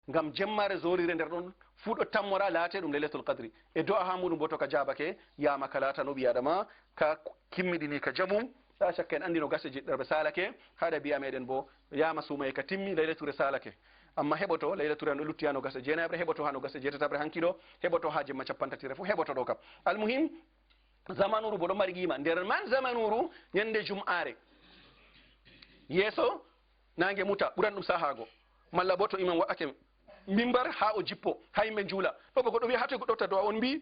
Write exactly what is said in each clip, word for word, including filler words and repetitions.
Ngam jemmaare zoorire nder ɗon fuu ɗo tammora laate ɗum Laylatul Qadri. E do'a haa muuɗum boo to ka jaabake, yaama ka laatano ɓii Aadama ka kimmiɗini ka jamum. Laa shakka en anndi no gase jeɗɗaɓre saalake, haa ɗabi'a meeɗen boo, yaama suumaye ka timmi, Laylature saalake. Ammaa heɓoto, Laylature an ɗo lutti haa no gase jeenayaɓre, heɓoto haa no gase jeetataɓre hanki ɗo, heɓoto haa jemma cappantatire fuu, heɓoto ɗo kam. Almuhim, zamanuuru boo ɗon mari qiima. Nder man zamanuuru, nyannde jum'aare. Yeeso naange muta, ɓuran ɗum sahaago. Malla boo to iman wa'ake mimbar haa o jippo, haa yimɓe njuula. Ɗo boo goɗɗo wi'a, haa toy goɗɗo watta do'a? On mbi'i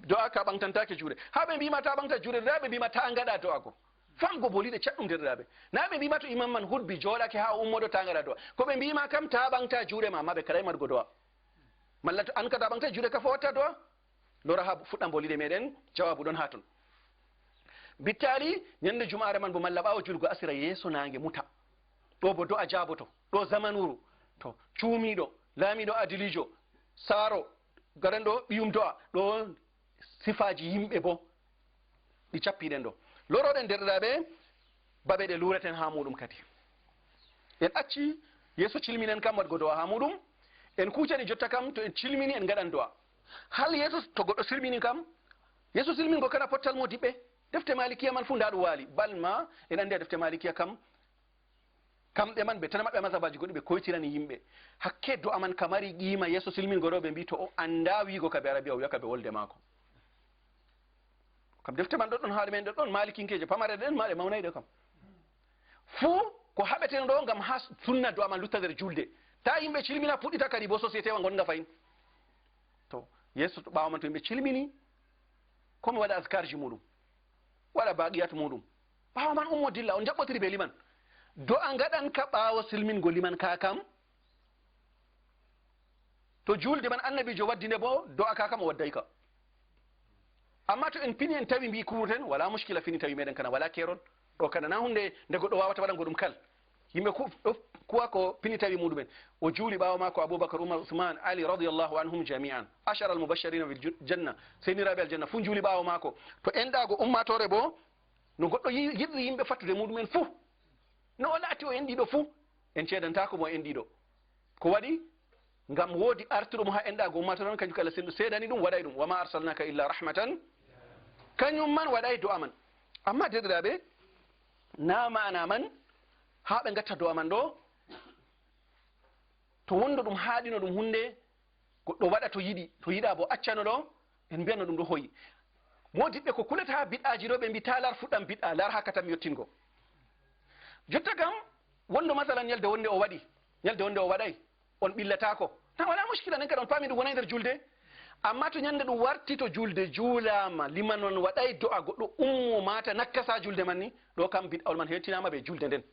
do'a ka ɓaŋgtantaake juuɗe. Haa ɓe mbi'i ma taa ɓaŋgta juuɗe, ndaa ɓe mbi'i ma taa ngaɗa do'a go. Famgo boliiɗe caɗɗum, deerɗiraaɓe. Naa ɓe mbi'i ma to iman man hudbi jooɗake haa o ummoɗo taa ngaɗa do'a. Ko ɓe mbi'i ma kam taa ɓaŋgta juuɗe ma, ammaa ɓe kaɗay maɗugo do'a. Malla to an ka taa ɓaŋgta juuɗe ka fo watta do'a? Lora haa fuɗɗam boliiɗe meeɗen, jawaabu ɗon haa ton. Bittaali, nyannde jum'aare man boo malla ɓaawo juulgo asira yeeso naange muta. Ɗo boo do'a jaaboto. Ɗo zamanuuru. To, cuumiiɗo, laamiiɗo adiliijo, saaro, gaɗanɗo ɓiyum do'a. Ɗo sifaaji yimɓe boo ɗi cappiɗen ɗo. Loroɗen, deerɗiraaɓe, babe ɗe luureten haa muuɗum kadi. En acci yeeso cilminen kam waɗgo do'a haa muuɗum. En kuucani jotta kam, to en cilmini en ngaɗan do'a. Hal yeeso to goɗɗo silmini kam, yeeso silmingo kana pottal moodiɓɓe, defte Maalikiya man fuu ndaa ɗum waali. Bal ma en anndi a defte Maalikiya kam, kamɓe man ɓe tan maɓɓe mazhabaaji goɗɗi ɓe koytirani yimɓe. Hakke do'a man ka mari qiima yeeso silmingo ɗo, ɓe mbi'i to o anndaa wi'igo ka be Arabiya, o wi'a ka be wolde maako. Kam defte man ɗoɗɗon haa ɗo men ɗoɗɗon, Maalikinkeeje pamare ɗen ma ɗe mawnayɗe kam. Fuu ko haɓeten ɗo ngam haa sunna do'a man lutta nder julde. Taa yimɓe cilmina puɗɗita kadi boo société wa ngonga fahin. To, yeeso to ɓaawo man to yimɓe cilmini, ko mi waɗa azkarji muuɗum, waɗa baqiyat muuɗum. Ɓaawo man ummo dilla, on njaɓɓotiri be liman. Do'a ngaɗan ka ɓaawo silmingo liman ka kam. To juulde man Annabiijo waddi nde boo, do'a ka kam o wadday ka. Ammaa to en pini en tawi mbi'i kuurten, walaa muskila, fini tawi meeɗen kana walaa keerol. Ɗo kana na huunde nde goɗɗo waawata waɗango ɗum kal. Yimɓe ku-, ɗo kuwa ko pini tawi muuɗum'en. O juuli ɓaawo maako Abubakar, Umar, Usman, Ali radiyallahu anhum jami'an. Ashara al-mubashshirina bil ju-, janna. Seyniraaɓe aljanna fuu njuuli ɓaawo maako. To enɗaago ummaatoore boo, no goɗɗo yi-, yiɗri yimɓe fattude muuɗum'en fuu. No o laati o enɗiiɗo fuu, en ceedantaako mo o enɗiiɗo. Ko waɗi? Ngam woodi artuɗo mo haa enɗaago ummaatoore on, kanjum kala sendo seedani ɗum, waɗay ɗum. "Wa ma arsalnaka illa rahmatan." Kanjum man waɗay do'a man. Ammaa deerɗiraaɓe, na ma'ana man haa ɓe ngatta do'a man ɗo, to wondo ɗum haaɗino ɗum huunde, goɗɗo waɗa to yiɗi, to yiɗa boo accano ɗo, en mbi'anno ɗum ɗo hoyi. Moodiɓɓe ko kulata haa bid'aaji ɗo, ɓe mbi' taa lar fuɗɗam bid'a, lar haa katam yottingo. Jotta kam, wondo masalan nyalde wonde o waɗi, nyalde wonde o waɗay, on ɓillataako. Na walaa muskila, nden kadi on paami ɗum wonay nder julde. Ammaa to nyande ɗum warti to julde juulaama, liman on waɗay do'a, goɗɗo ummo maata nakkasa julde man ni, ɗo kam bid'awol man hettinaama be julde nden.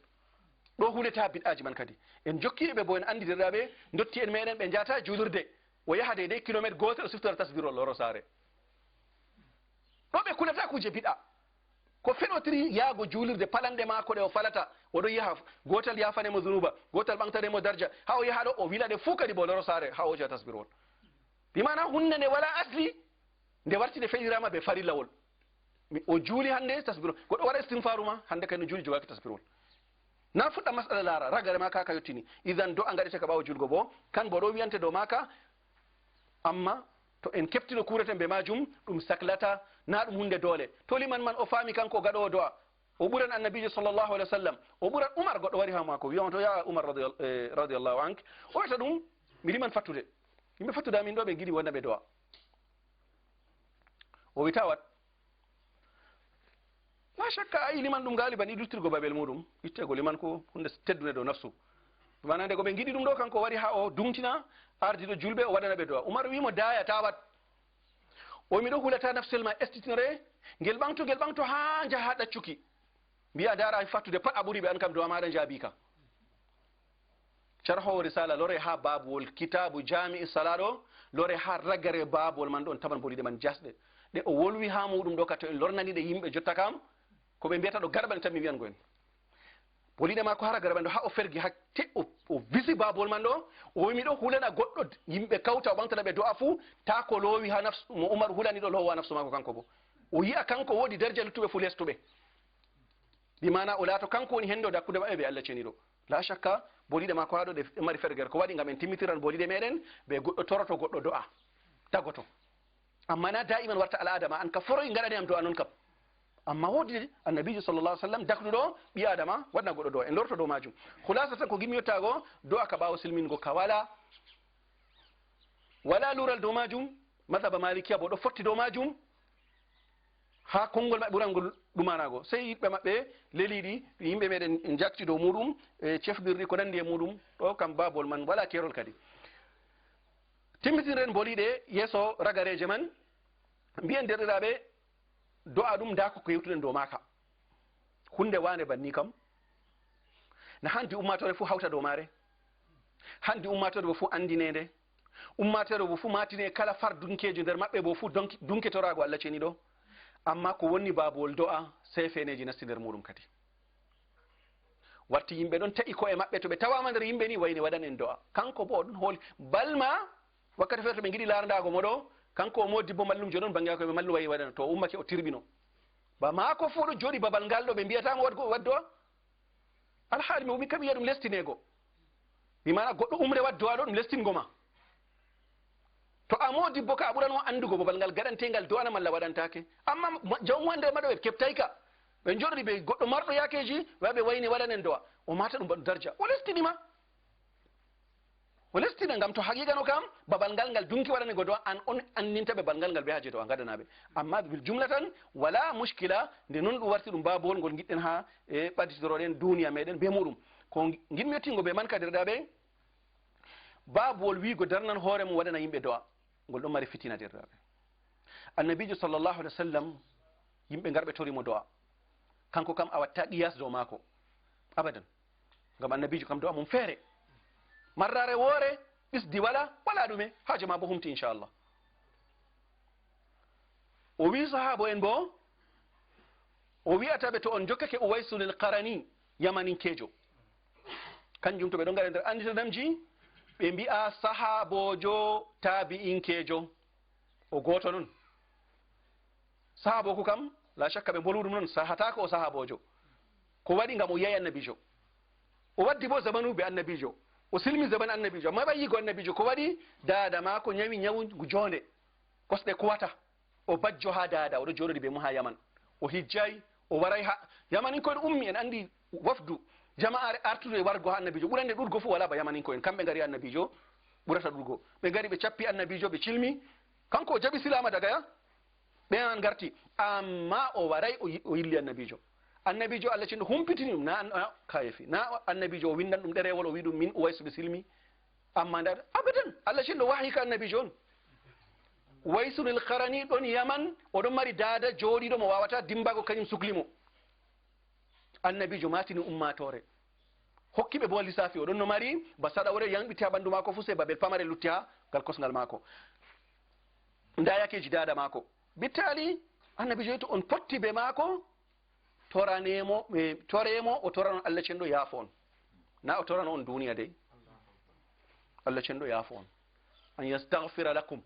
Ɗo hulata bid'aaji man kadi. En jokki ɓe boo, en anndi deerɗiraaɓe, ndotti'en meeɗen ɓe njahata juulirde. O yaha deydey kilomètre gootel, o siftora tasbirol loro saare. Ɗo ɓe kulata kuuje bid'a. Ko feɗotiri yahgo juulirde, palanɗe maako ɗe o falata, o ɗo yaha, gootal yaafane mo zunuba, gootal ɓaŋgtane mo darja, haa o yaha ɗo, o wila ɗe fuu kadi boo loro saare, haa o hoca tasbirwol. Bi maana huunde nde walaa asli, nde warti nde feɗiraama be farillawol. Mi, o juuli hannde tasbirwol. Goɗɗo waɗa istinfaaru ma, hannde kadi no juuli jogaaki tasbirwol. Na fuɗɗa masala laara, ragare ma ka ka yottini. Idan do'a ngaɗete ka ɓaawo julgo boo, kan boo ɗo wi'ante dow maaka, ammaa to en keɓtino kuureten be maajum, ɗum saklata, na ɗum huunde doole. To liman man o faami kanko o gaɗoowo do'a, o ɓuran Annabiijo sallallahu alaihi wasallam, o ɓuran Umar, goɗɗo wari haa maako, wi'a mo to, "Ya Umar radiyal-, eh, radiyallahu ank," o wi'ata ɗum, "Mi liman fattude. Yimɓe fattude amin ɗo ɓe ngiɗi wonda ɓe do'a." O wi'i, "Taa waɗ." La shakka, a yi liman ɗum ngaaliban yiɗi luttirgo babel muuɗum, itteego liman ko huunde teddunde dow nafsu. Ɗum maana nde ko ɓe ngiɗi ɗum ɗo, kanko wari haa o duŋtina ardiiɗo juulɓe, o waɗana ɓe do'a. Umar wi'i mo, "Daaya, taa waɗ." O wi'i, "Mi ɗo hulata nafsel ma estitinore, ngel ɓaŋgto, ngel ɓaŋgto haa njaha ɗaccuki. Mbi'a, ndaara, a fattude pat a ɓuri ɓe, an kam do'a maaɗa njaabiika." Carhoowo Risaala lore haa baabuwol kitaabu Jaami'i Salaa ɗo, lore haa ragare baabuwol man ɗon tawan boliiɗe man jasɗe. Ɗe o wolwi haa muuɗum ɗo ka to en lornani ɗe yimɓe jotta kam, ko ɓe mbiyata ɗo gaɗa bane tan mi wi'ango en. Boliiɗe maako haa ragare man ɗo haa o fergi haa te o, o wisi baabuwol man ɗo, o wi'i mi ɗo hulana goɗɗo yimɓe kawta o ɓaŋgtana ɓe do'a fuu, taa ko loowi haa nafsu mo Umar hulani ɗo loowa nafsu maako kanko boo. O yi'a kanko woodi darja luttuɓe fuu lestuɓe. Bi maana o laato kanko woni hendo hakkunde maɓɓe be Allah ceniiɗo. La shakka, Booliiɗe maako haa ɗo ɗe mari ferger. Ko waɗi? Ngam en timmitiran booliiɗe meɗen, be goɗɗo toroto, goɗɗo do'a, tagoto. Amma na daa'iman warta al'aada ma, an ka foroy ngaɗani am do'a non kam. Amma woodi annabiijo sallallahu alaihi wasallam daknuɗo ɓii Aadama waɗna goɗɗo do'a. En lorto dow maajum. Khulasa tan ko gimmi yottaago, do'a ka ɓaawo silmingo ka wala, wala lural dow maajum. Mazhaba Malikiya bo ɗo fotti dow maajum. Haa konngol maɓɓe ɓurangol ɗumanaago. Sey yiɗɓe maɓɓe leliiɗi, yimɓe meɗen njaakti dow muuɗum, e cefɗirɗi ko nanndi e muuɗum. Ɗo kam baabol man wala keerol kadi. Timmitinren booliiɗe yeeso ragareeje man. Mbiyen, deerɗiraaɓe, do'a ɗum, ndaa ko yewtuɗen dow maaka. Hunnde waane banni kam, na handi ummaatoore fuu hawta dow maare. Handi ummaatoore bo fuu anndine nde. Ummaatoore bo fuu maatine kala fardunkeejo nder maɓɓe bo fuu donki-, dunketoraago Allah ceniiɗo. Amma ko wonni baabowol do'a, sey feeneeji nasti nder muuɗum kadi. Warti yimɓe ɗon ta'i ko'e maɓɓe, to ɓe tawaama nder yimɓe ni, wayne waɗan en do'a. Kanko bo o ɗon hooli. Balma wakkati feere to ɓe ngiɗi laarndaago mo ɗo, kanko o moodibbo mallumjo ɗon, bannge maako ɓe mallum wayne waɗan. To o ummake o tirɓino. Ba maako fuu ɗo jooɗi babal ngal ɗo ɓe mbiyata mo waɗgo, waɗ do'a. Alhaali mi, mi kam wi'a ɗum lestineego. Bi maana goɗɗo umre waɗ do'a ɗo ɗum lestingo ma. To a moodibbo ka a ɓurano anndugo babal ngal gaɗanteengal do'ana malla waɗantaake. Amma ma-, jawmu wonde maɗo ɓe keɓtay ka. Ɓe njooɗoɗi be goɗɗo marɗo yaakeeji, ɓe wayne waɗanen do'a. O maata ɗum baɗu darja. O lestini ma. O lestina ngam to haqiiqa no kam, babal ngal ngal dunki waɗanego do'a, an on anninta ɓe babal ngal ngal ɓe haaje do'a ngaɗana ɓe. Amma bil jumla tan, wala mushkila, nde non ɗum warti ɗum baabowol ngol ngiɗɗen haa e ɓadditoroɗen duniya meɗen be muɗum. Ko ngi-, ngiɗmi yottingo be man ka, deerɗiraaɓe, baabowol wi'go darnan hoore mum waɗana yimɓe do'a. Ngol ɗon mari fitina, deerɗiraaɓe. Annabiijo sallallahu alaihi wasallam, yimɓe ngarɓe tori mo do'a. Kanko kam a watta qiyas dow maako. Abadan. Ngam annabiijo kam do'a mum feere. Marraare woore, ɓisdi wala, wala ɗume, haaje ma bo humti, inchallah. O wi'i sahaabo en bo, o wi'ata ɓe to on jokkake Uwaisul Qarani, Yamaninkeejo. Kanjum to ɓe ɗon ngaɗa nder annditadamji, ɓe mbi'a sahaaboojo taabi'inkeejo. O gooto non. Sahaabooku kam, la shakka ɓe mbolu ɗum non, sahataako o sahaaboojo. Ko waɗi? Ngam o yi'ay annabiijo. O waddi bo zamanu be annabiijo. O silmi zaman annabiijo. Amma ɓay yi'go annabiijo. Ko waɗi? Daada maako nyawi nyawu ngu joonde. Kosɗe kuwata. O bajjo haa daada. O ɗo jooɗodi be mum haa Yaman. O hijjay. O waray haa Yamaninko'en ummi. En anndi wafdu. Jama'aare artude e wargo haa annabiijo. Ɓurande ɗuɗgo fuu wala ba Yamaninko'en. Kamɓe ngari annabiijo. Ɓurata ɗuɗgo. Ɓe ngari ɓe cappi annabiijo, ɓe cilmi. Kanko o jaɓi silaama daga ya. Ɓe an ngarti, amma o waray, o yi-, o yilli annabiijo. Annabiijo Allah cenɗo humpitini ɗum, na, na kayefi. Na annabiijo o windan ɗum ɗereewol, o wi ɗum min Uwaisu ɓe silmi. Amma nda, abadan, Allah cenɗo wahayi ka annabiijo on. Uwaisul Qarani ɗon Yaman, o ɗon mari daada jooɗiiɗo mo waawata dimbago, kanyum sukli mo. Annabiijo maatini ummaatoore. Hokki ɓe bo lissafi, o ɗon no mari ba saɗawre yanɓiti haa ɓandu maako fuu, sey babel pamare lutti haa gal kosngal maako. Nda yakeeji daada maako. Bittaali, annabiijo to on potti be maako, toranemo, eh, toremo, o torano Allah cenɗo yaafo on. Na o torano on duniya dey. Allah cenɗo yaafo on. An yastaghfira lakum.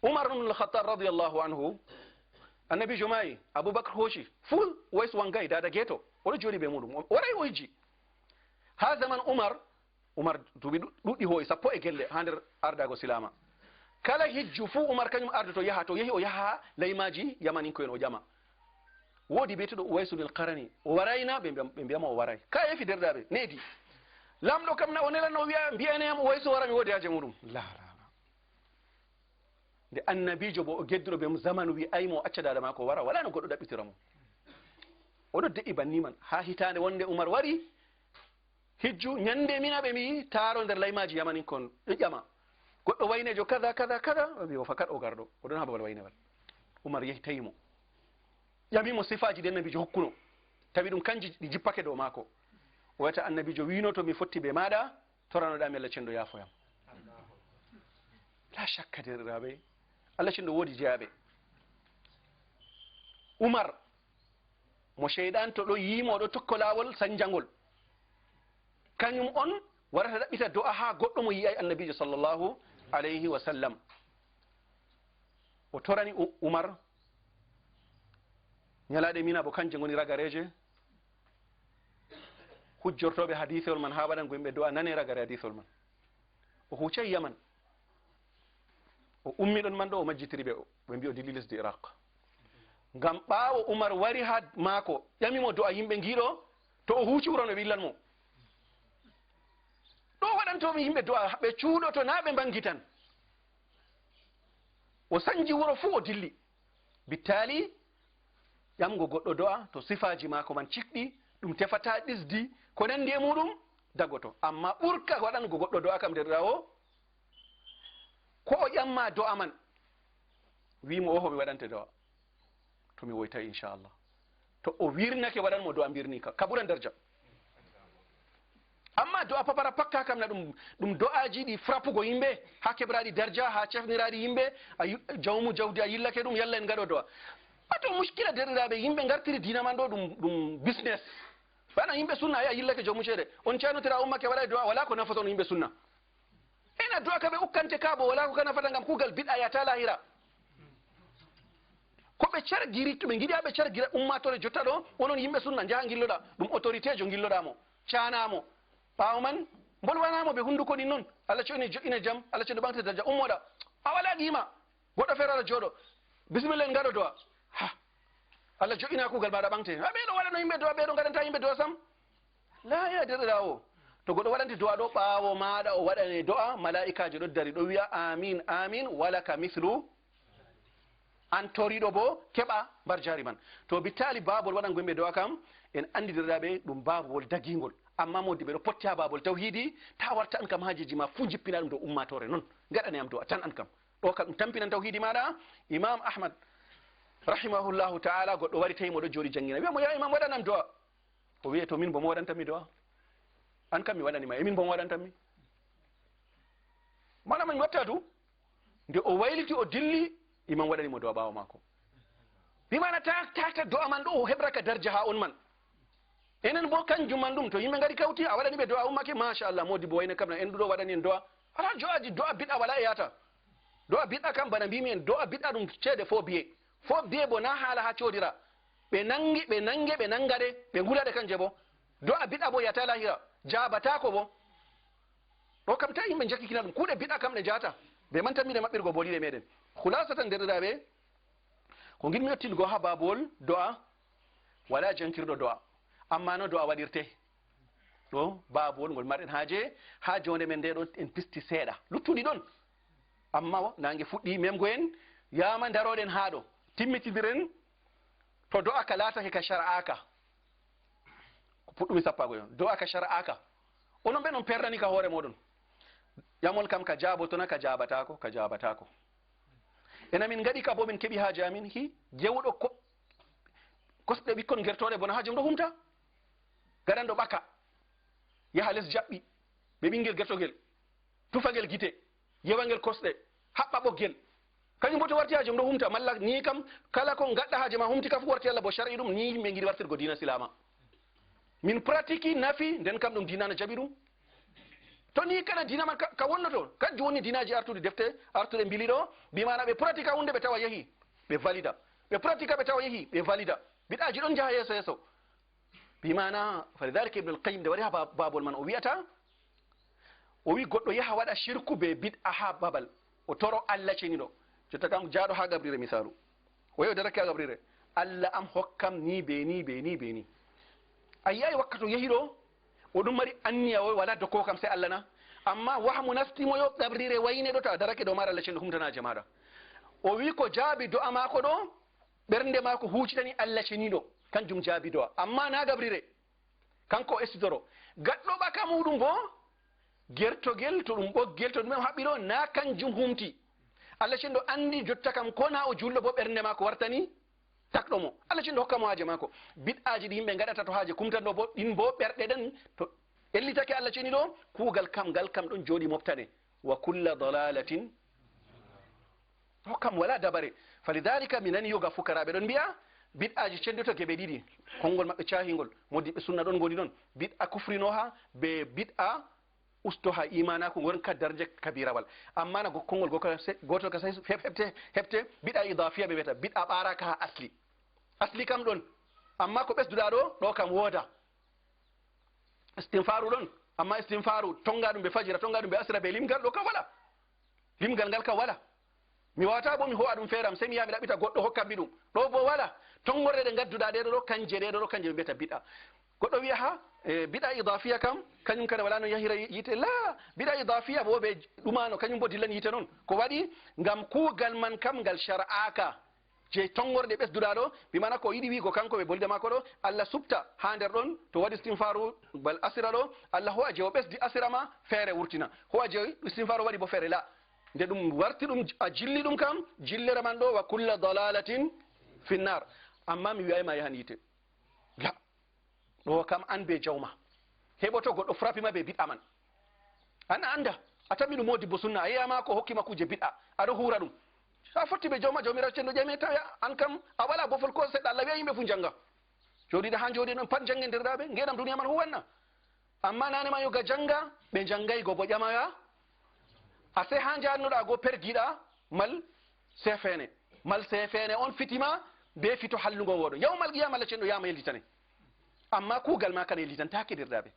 Umar ibn al-Khattab radiyallahu anhu, annabiijo maayi, Abubakar hooci, fuu Uwais wangay, daada geeto, o ɗo jooɗi be muɗum, o waray o hijji. Haa zaman Umar, Umar duuɓi ɗu-, ɗuɗɗi hoo'i, sappo e gelle haa nder ardaago silaama. Kala hijju fuu Umar kanyum ardoto yaha, to yehi o yaha laymaaji Yamaninko'en o ƴama. Woodi beetuɗo Uwaisul Qarani, o warayna? Ɓe mbiya, ɓe mbiyamo o waray. Ka yefi derɗaaɓe, needi. Lamɗo kam na o nelanno o wi'a, mbi'aneyam Uwaisu wara mi woodi haaje muɗum. La, la, la. Nde annabiijo bo o gedduɗo be mo zamanu wi ay mo o acca daada maako o wara, wala no goɗɗo ɗaɓɓitira mo. O ɗo de'i banni man. Haa hitaande wonde Umar wari, hijju, nyande mina ɓe mbi'i taaro nder laymaaji Yamaninko'en, ɓe ƴama. Goɗɗo waynejo kaza, kaza, kaza, ɓe mbi'i o fakat o garɗo. O ɗon haa babal waynewal. Umar yehi tawi mo. Ƴami mo sifaaji ɗi annabiijo hokkuno. Tawi ɗum kanji ɗi jippake dow maako. O wi'ata annabiijo wi'no to mi fotti be maaɗa, toranoɗa mi Allah cenɗo yaafoyam. La shakka, deerɗiraaɓe. Allah cenɗo woodi jeyaaɓe. Umar, mo seyɗan to ɗo yi'i mo, o ɗo tokko laawol sanjangol. Kanyum on warata ɗaɓɓita do'a haa goɗɗo mo yi'ay annabiijo sallallahu alayhi wa sallam. O torani U-, Umar, nyalaaɗe mina bo kanje ngoni ragareeje. Hujjortooɓe hadiisewol man haa waɗango yimɓe du'a, nanee ragare hadiisewol man. O huucay Yaman. O ummi ɗon man ɗo, o majjitiri ɓe, o, ɓe mbi o dilli lesdi Iraq. Ngam ɓaawo Umar wari haa maako, ƴami mo du'a yimɓe ngiɗo, to o huuci wuro no ɓe illan mo. Ɗo waɗantoomi yimɓe du'a, ɓe cuuɗoto naa ɓe mbangitan. O sanji wuro fuu o dilli. Bittaali, ƴamgo goɗɗo do'a to sifaaji maako man cikɗi, ɗum tefataa ɗisdi, ko nanndi e muuɗum, dagoto. Ammaa ɓurka waɗango goɗɗo do'a kam, deerɗiraawo, ko o ƴamma do'a man, wi'i mo, "Oho, mi waɗante do'a. To mi woytay, inchallah." To o wirnake, waɗan mo do'a mbirniika. Ka ɓuran darja. Amma do'a papara pakka kam na ɗum, ɗum do'aji ɗi frappugo yimɓe, haa keɓraɗi darja, haa cefniraɗi yimɓe, a yu-, jawmu jawdi a yillake ɗum, yalla en ngaɗo do'a. Wato muskila, deerɗiraaɓe, yimɓe ngartiri diina man ɗo ɗum, ɗum business. Bana yimɓe sunna, a yillake jawmu ceede. On caynotira, ummake, waɗay do'a, wala ko nafoton yimɓe sunna. En addu'a ka ɓe ukkante ka bo, wala ko ka nafata, ngam kuugal bid'a yata lahira. Ko ɓe cargiri, to ɓe ngiɗi haa ɓe cargira ummaatoore jotta ɗo, onon yimɓe sunna, njaha ngilloɗa ɗum autorité jo, ngilloɗa mo, caana mo. Ɓaawo man, mbolwana mo be hunduko ni non. Allah coyne jo'ina jam, Allah coyne ɓaŋte darja, ummoɗa. A wala qima. Goɗɗo feere wara jooɗo. Bismillah, en ngaɗo do'a. Ha. Allah jo'ina kuugal maaɗa ɓaŋte. Ha, ɓe ɗo waɗano yimɓe do'a, ɓe ɗo ngaɗanta yimɓe do'a sam. Laa, ya deerɗiraawo. To goɗɗo waɗante do'a ɗo, ɓaawo maaɗa o waɗane do'a, malaa'ikaajo ɗo dari, ɗo wi'a, "Amin, amin, walaka mislu." An toriiɗo bo, keɓa mbarjaari man. To bittaali baabol waɗango yimɓe do'a kam, en anndi, deerɗiraaɓe, ɗum baabol dagiingol. Amma moodibbo, ɗo potti haa baabol tawhiidi, ta warta an kam haajeeji ma fuu njippina ɗum dow ummaatoore non. Ngaɗane am do'a tan an kam. Ɗo kam ɗum tampinan tawhiidi maaɗa. Imam Ahmad, rahimahullahu ta'ala, goɗɗo wari tawi mo ɗo jooɗi janngina. Wi'a mo, "Ya Imam, waɗanam do'a." O wi'e, "To min bo mo waɗantammi do'a? An kam mi waɗani ma, e min bo mo waɗantammi?" Mana man watta du, nde o wayliti o dilli, Imam waɗani mo do'a ɓaawo maako. Bi mana ta, ta, ta do'a man ɗo o heɓra ka darja haa on man. Enen bo kanjum man ɗum, to yimɓe ngari kawti, a waɗani ɓe do'a ummake, machallah, moodibbo wayne kam na en ɗuɗo waɗani en do'a. Alaa jo'aji do'a bid'a wala e yata. Do'a bid'a kam bana mbimi en, do'a bid'a ɗum ceede faux billets. Faux billets bo na haala haa coodira. Ɓe nangi, ɓe nange, ɓe nanga ɗe, ɓe ngula ɗe kanje bo. Do'a bid'a bo yata lahira, jaabataako bo. Ɗo kam ta yimɓe njakkikina ɗum. Kuuɗe bid'a kam ɗe njahata. Be man tan miɗe maɓɓirgo boliɗe meɗen. Khulasa tan, deerɗiraaɓe, ko ngiɗmi yottingo haa baabol do'a, wala jankirɗo do'a. Amma no do'a waɗirte? Ɗo baabol ngol marɗen haaje, haa jonde men nde ɗo en pisti seeɗa. Luttuɗi ɗon. Amma wa, naange fuɗɗi memgo en, yaama ndaroɗen haa ɗo. Timmitidiren to do'a ka laatake ka shar'aaka. Ko puɗɗumi sappago en. Do'a ka shar'aaka. Onon ɓen on perrani ka hoore moɗon. Ƴamol kam ka jaabotona, ka jaabataako, ka jaabataako. Ena min ngaɗi ka bo min keɓi haaje amin. Hi, jewuɗo ko, kosɗe ɓikkon gertooɗe bona haajum ɗo humta. Gaɗanɗo ɓaka. Yaha les jaɓɓi. Ɓe ɓingel gertogel. Tufa ngel gite, yewa ngel kosɗe, haɓɓa ɓoggel. Kañum bo to warti haaje mum ɗo humta, malla ni kam kala ko ngaɗɗa haaje ma humti ka fu warti Allah bo shar'i ɗum, ni yimɓe ngiɗi wartirgo diina Silaama. Min pratiki nafi, nden kam ɗum diina na jaɓi ɗum. To ni kala diina man ka, ka wonnoto, kanjum woni diinaaji artuɗi defte, artuɗe mbili ɗo, bi maana ɓe pratika hunde ɓe tawa yehi, ɓe valida. Ɓe pratika ɓe tawa yehi, ɓe valida. Bid'aaji ɗon njaha yeeso yeeso. Bi maana, falidhalika Ibn al-Qayyim nde wari ha ba-, babol man o wi'ata, o wi goɗɗo yaha waɗa shirku be bid'a ha babal, o toro Allah ceniɗo. Jotta kam jaaɗo ha gabrire misalu. O yahi o darake ha gabrire. Allah am hokkam ni be ni be ni be ni. A yi'ay wakkato yehi ɗo, o ɗum mari anniya o wala dokko kam sai Allah na. Amma wahmu nasti mo yo gabrire wayne ɗo ta darake dow maɗa Allah ceniɗo humtanaje maɗa. O wi ko jaabi do'a mako ɗo, ɓernde mako hucitani Allah ceniɗo, kanjum jaabi do'a. Amma na gabrire. Kanko o estitoro. Gaɗɗo ɓaka muɗum bo, gertogel, to ɗum ɓoggel, to ɗum haɓɓi ɗo, na kanjum humti. Allah ceniɗo andi jotta kam ko na o julɗo bo ɓernde maako wartani takɗo mo. Allah ceniɗo hokka mo haaje maako. Bid'aaji ɗi yimɓe ngaɗata to haaje kumtanɗo bo, ɗin bo ɓerɗe ɗen to ellitake Allah ceniɗo, kuugal kam ngal kam ɗon jooɗi moftane. Wa kulla dalalatin Ɗo kam wala dabare. Falidhalika mi nani yoga fukaraaɓe ɗon mbi'a, bid'aaji cendoto geɓe ɗiɗi. Konngol maɓɓe caahingol, modibɓe sunna ɗon ngoni ɗon. Bid'a kufrinoha be bid'a ustoha imanaaku ngon ka darnje kabirawal. Amma na go-, konngol go ka se-, gootol ka sai heɓ-, heɓte, heɓte bid'a idafiya ɓe wiyata, bid'a ɓaaraka ha asli. Asli kam ɗon. Amma ko ɓesduɗa ɗo, ɗo kam wooda. Istinfaru ɗon, amma istinfaru tonga ɗum ɓe fajira, tonga ɗum ɓe asira ɓe limgal, ɗo ka wala. Limgal ngal ka wala. Mi wawata bo mi ho'a ɗum feere am, sey mi yaha mi ɗaɓɓita goɗɗo hokka mi ɗum. Ɗo bo wala. Tongorde ɗe ngadduɗa ɗe ɗo, kanje ɗe ɗo, kanje ɓe mbiyata bid'a. Goɗɗo wiya ha, e, bid'a idafiya kam, kañum kadi wala no yahira yiite. La, bid'a idafiya bo ɓe ɗumano, kañum bo dillan yiite non. Ko waɗi? Ngam kuugal man kam ngal shar'aka. Je tongorde ɓesduɗa ɗo, bi mana ko yiɗi wiigo kanko ɓe bolida mako ɗo, Allah subta ha nder ɗon, to waɗi istinfaru bal asira ɗo, Allah ho'a je o ɓesdi asira ma, feere wurtina. Ho'a je istinfaru waɗi bo feere la. Nde ɗum warti ɗum, a jilli ɗum kam, jillere man ɗo, wa kulla dalalatin finnar. Amma mi wi'ay ma yahan yiite. La. Ɗo kam an be jawma. Heɓoto goɗɗo frappima be bid'a man. An a anda, a tammi ɗum modibbo sunna, a yeya ma ko hokki ma kuje bid'a, a ɗo hura ɗum. A fotti be jawma, jawmirawo cenɗo ƴame tawi an kam a wala bofol ko seɗɗa. Allah wi'a yimɓe fu janga. Joɗiɗa ha joɗi ɗon pat jange nderɗaɓe, ngenam duniya man huwanna. Amma nane ma yoga janga, ɓe jangay go bo ƴamaya. A se ha jannoɗa go pergiɗa, mal sefene. Mal sefene on fitima be fito hallugo woɗo. Yawmal qiyama Allah cenɗo yama yellitane. Amma kugal ma kan yellitantake derɗaɓe.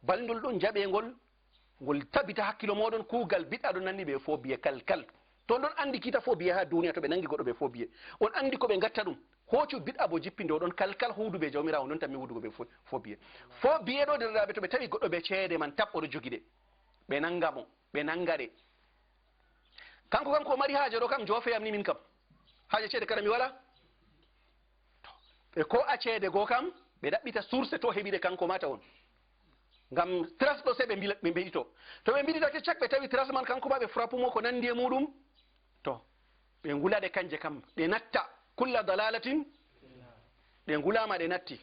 Balndol ɗon jaɓe ngol, ngol tabita hakkilo moɗon, kugal bid'a ɗon nanni ɓe fo biye kal kal. To on ɗon andi kita fo biye ha duniya to ɓe nangi goɗɗo ɓe fo biye. On andi ko ɓe gatta ɗum. Hocu bid'a bo jippinde oɗon kal kal hudu be jawmirawo non tammi hudugo ɓe fo, fo biye. Fo biye ɗo derɗaɓe to ɓe tawi goɗɗo be ceede man tab oɗo jogi ɗe. Ɓe nanga mo, ɓe nanga ɗe. Kanko kam ko mari haaje ɗo kam jofe yam ni min kam. Haaje ceede kada mi wala. To, ɓe ko a ceede go kam, ɓe ɗaɓɓita source to heɓi ɗe kanko mata on. Ngam trace ɗo se ɓe mbila, ɓe mbiɗito. To ɓe mbiɗitake cak ɓe tawi trace man kanko ma ɓe frappe mo ko nandi e muɗum. To, ɓe ngula ɗe kanje kam, ɗe natta. Kulla dalalatin, ɗe ngulama ɗe natti.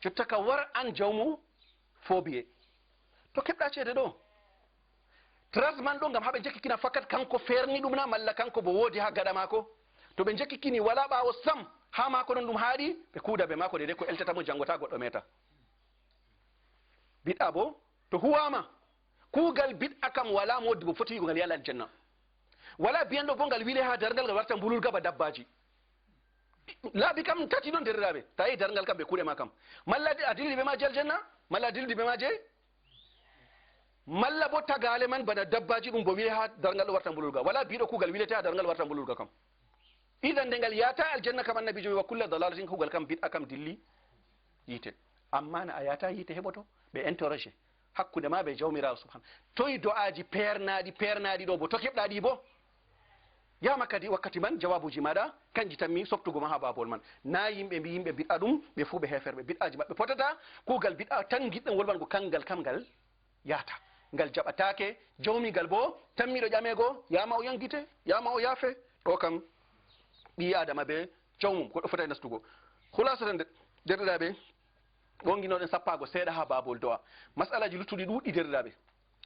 Jotta ka war an jawmu fo biye. To keɓɗa ceede ɗo. Trace man ɗo ngam haɓe jekkikina fakat kanko ferni ɗum na malla kanko bo wodi ha gaɗa mako. To ɓe jekkikini wala ɓawo sam ha mako non ɗum haaɗi, ɓe kuuda be mako dede ko eltata mo jango ta goɗɗo meta. Bid'a bo to huwama, kugal bid'a kam wala modibbo foti wi'ugo ngal yala aljanna. Wala biyanɗo bo ngal wile ha dargal ngal warta mbululga ba dabbaji. Laabi kam tati non derɗiraɓe, ta yehi dargal kam ɓe kuuɗe ma kam. Malla a dilli be maje aljanna, malla a dilli be maje, malla bo tagale man bana dabbaji ɗum bo wile ha dargal ɗo warta mbululga. Wala biɗo kugal wilete ha dargal warta mbululga kam. Idan nde ngal yata aljanna kam annabijo wi wa kulla dalalatin kugal kam bid'a kam dilli yite. Amma na a yata yite heɓoto ɓe interroger hakkunde ma be jawmirawo subhanahu. Toy do'aji pernaɗi, pernaɗi ɗo bo to keɓɗa ɗi bo? Yama kadi wakkati man jawabuji maɗa kanji tammi softugo ma ha babol man. Na yimɓe mbi yimɓe bid'a ɗum ɓe fu ɓe heferɓe, bid'aji maɓɓe potata. Kugal bid'a tan giɗɗen wolwango kangal kam ngal yata, ngal jaɓatake. Jawmigal bo tammiɗo ƴamego yama o yangite, yama o yafe. Ɗo kam ɓi adama be jawmum goɗɗo fotay nastugo. Hulasata nde derɗiraɓe, ɓonginoɗen sappago seeɗa ha babol do'a. Masalaji luttuɗi ɗuɗɗi derɗiraɓe.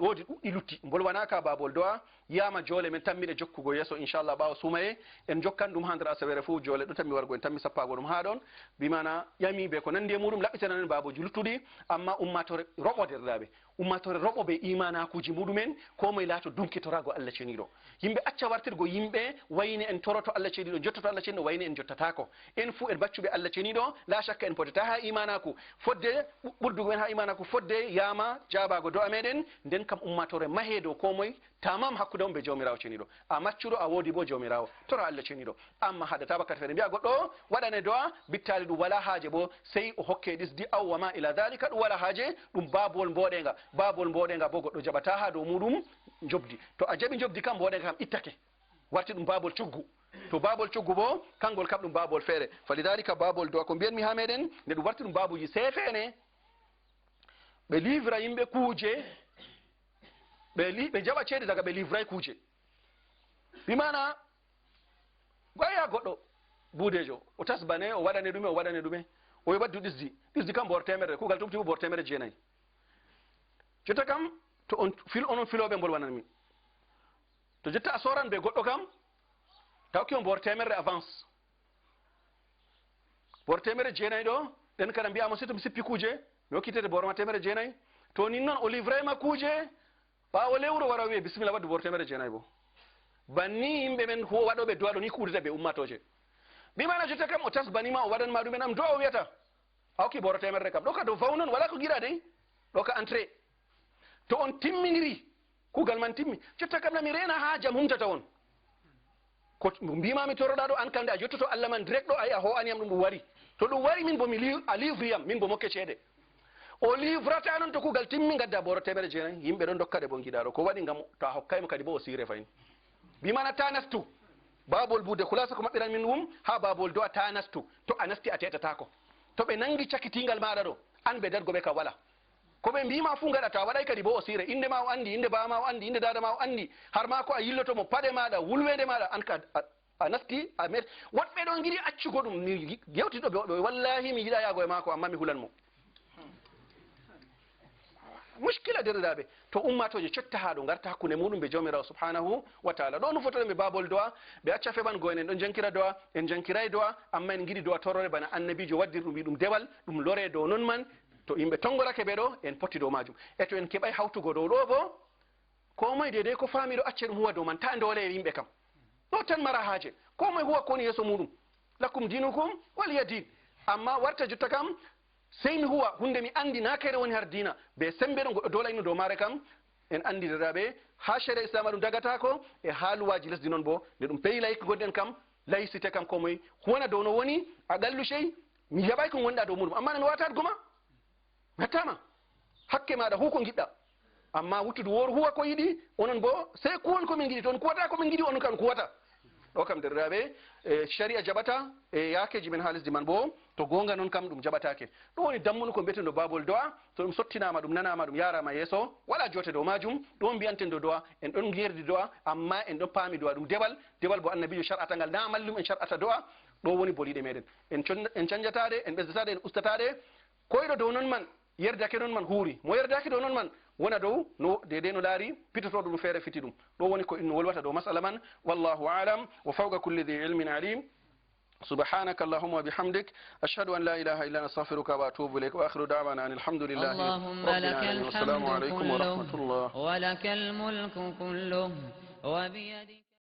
Woodi ɗuɗɗi lutti, mbolwanaka babol do'a, yama jole men tammiɗe jokkugo yeso, inchallah, ɓawo sumaye, en jokkan ɗum ha nder asawere fo, jole ɗo tammi wargo, en tammi sappago ɗum ha ɗon, bi mana ƴami be ko nandi e muɗum, laɓɓitanan en baboji luttuɗi, amma ummatore roɓo derɗiraɓe, ummatore roɓo be imanakuji muɗumen, ko moye laato dunkitorago Allah ceniɗo. Yimɓe acca wartirgo yimɓe wayne en toroto Allah ceniɗo, jottoto Allah ceniɗo wayne en jottatako. En fu en baccuɓe Allah ceniɗo, la shakka en potata ha imanaku. Fodde ɓu-, ɓurdugo men ha imanaku, fodde yama jabago do'a meɗen, nden kam ummatore mahe dow ko moye, tamam hakkude mum be jawmirawo ceniɗo. A maccuɗo, a wodi bo jawmirawo. Tora Allah ceniɗo. Amma haddata wakkati feere mbiya goɗɗo o waɗane do'a, bittali ɗum wala haaje bo, sey o hokke ɗisdi aw wa ma ila dhalika, ɗum wala haaje, ɗum babol mboɗenga. Babol mboɗenga bo goɗɗo jaɓata ha dow muɗum njobdi. To a jaɓi njobdi kam, mboɗenga kam ittake. Warti ɗum babol coggu. To babol coggu bo, kangol kam ɗum babol feere. Falidhalika babol do'a ko mbiyanmi ha meɗen, nde ɗum warti ɗum babuji sefene. Ɓe livra yimɓe kuuje, ɓe li-, ɓe jaɓa ceede daga ɓe livray kuuje. Bi mana, goya goɗɗo, buudejo, o tasbane, o waɗane ɗume, o waɗane ɗume, o waddu ɗisdi. Ɗisdi kam bor temerre, kugal tumti bo bor temerre jeenayi. Jotta kam, to on fil-, onon filoɓe mbolwananmi. To jotta a soran be goɗɗo kam, ta hokki on bor temerre avance. Bor temerre jeenayi ɗo, ɗen kada mbi'ama si to mi sippi kuuje, mi hokkitete bor ma temerre jeenayi. To nin non o livray ma kuuje, ɓawo lewru wara wi'e, "Bismillah, waddu bor temerre jeenayi bo." Banni yimɓe men hu-, waɗoɓe do'a ɗo ni kuudata be ummatoje. Bi mana jotta kam o tasbani ma, o waɗan ma ɗumen am do'a o wi'ata. A hokki boro temerre kam. Ɗo ka dow vaw non, wala ko giɗa dey. Ɗo ka entrée. To on timminiri, kugal man timmi. Jotta kam na mi reena haa jam humtata on. Ko mbima mi toroɗa ɗo an kam de a jottoto Allah man direct ɗo ay a ho'ani yam ɗum ɗum wari. To ɗum wari min bo mi li-, a livre yam, min bo mokke ceede. O livrata non to kugal timmi ngadda boro temerre jeenayi. Yimɓe ɗon dokka de bo giɗa ɗo. Ko waɗi ngam to a hokkay mo kadi bo o sire fayin. Bi mana ta nastu. Babol bude khulasa ko maɓɓiran min ɗum ha babol do'a ta nastu. To a nasti a tetatako. To ɓe nangi cakkitingal maɗa ɗo, an ɓe dargo ɓe ka wala. Ko ɓe mbima fu gaɗa to a waɗay kadi bo o sire. Inde ma o andi, inde ba ma o andi, inde dada ma o andi. Har ma ko a yilloto mo paɗe maɗa, wulwede maɗa, an ka a, a nasti, a met. Woɗɓe ɗon giɗi accugo ɗum. Mi gi-, yewti ɗo ɓe, ɓe, wallahi mi yiɗa yago e mako amma mi hulan mo. Mushkila derɗaɓe. To ummatoje cotta ha ɗo garta hakkunde muɗum be Jawmirawo subhanahu wa ta'ala. Ɗo nufotoɗen ɓe babol do'a, ɓe acca feɓan go en, en ɗon jankira do'a, en jankiray do'a, amma en giɗi do'a torrore bana annabijo waddiri ɗum, wi ɗum dewal, ɗum lore dow non man. To yimɓe tongorake ɓe ɗo, en potti dow majum. E to en keɓay hawtugo dow ɗo bo, ko moy dede ko fami ɗo acce ɗum huwa dow man, ta ndole yimɓe kam. Ɗo tan mara haaje, ko moy huwa ko woni yeeso muɗum. Lakum dinukum waliya din. Amma warta jotta kam, sey mi huwa hunde mi andi na kere woni har diina. Be sembe ɗon goɗɗo dolayno dow mare kam, en andi dadaɓe, ha sharia islama ɗum dagatako, e ha luwaji lesdi non bo, nde ɗum peyi layik gonɗen kam, laïcité kam ko moy huwana dow no woni, a ɗallu shey, mi jaɓay ko gonɗa dow muɗum. Amma nan watat goma. Ngattama. Hakke maɗa hu ko giɗɗa. Amma wuttudu wor huwa ko yiɗi, onon bo, sey kuwon ko min giɗi, to on kuwata ko min giɗi, onon kan kuwata. Ɗo kam derɗaɓe, e, sharia jaɓata, e, yakeji men ha lesdi man bo, to gonga non kam ɗum jaɓatake. Ɗum woni dammuɗum ko mbiyeten ɗo babol do'a, to ɗum sottinama, ɗum nanama, ɗum yarama yeeso, wala jote dow majum, ɗum on mbiyanten ɗo do'a, en ɗon yerdi do'a, amma en ɗon paami do'a ɗum dewal, dewal bo annabijo shar'ata ngal, na mallum en shar'ata do'a, ɗo woni boliɗe meɗen. En con-, en canjatade, en ɓesdatade, en ustatade, koyɗo dow non man, yerdake non man huuri. Mo yerdaki dow non man, wona dow, no, dede no laari, pitotoɗo ɗum feere fiti ɗum. Ɗo woni ko inno wolwata dow masala man. Wallahu a'lam. Wa fawqa kulli dhi ilmin alim. سبحانك اللهم وبحمدك، أشهد أن لا إله إلا أنت، أستغفرك وأتوب إليك، وآخر دعوانا أن الحمد لله رب العالمين. اللهم لك الحمد كله ولك الملك كله وبيدك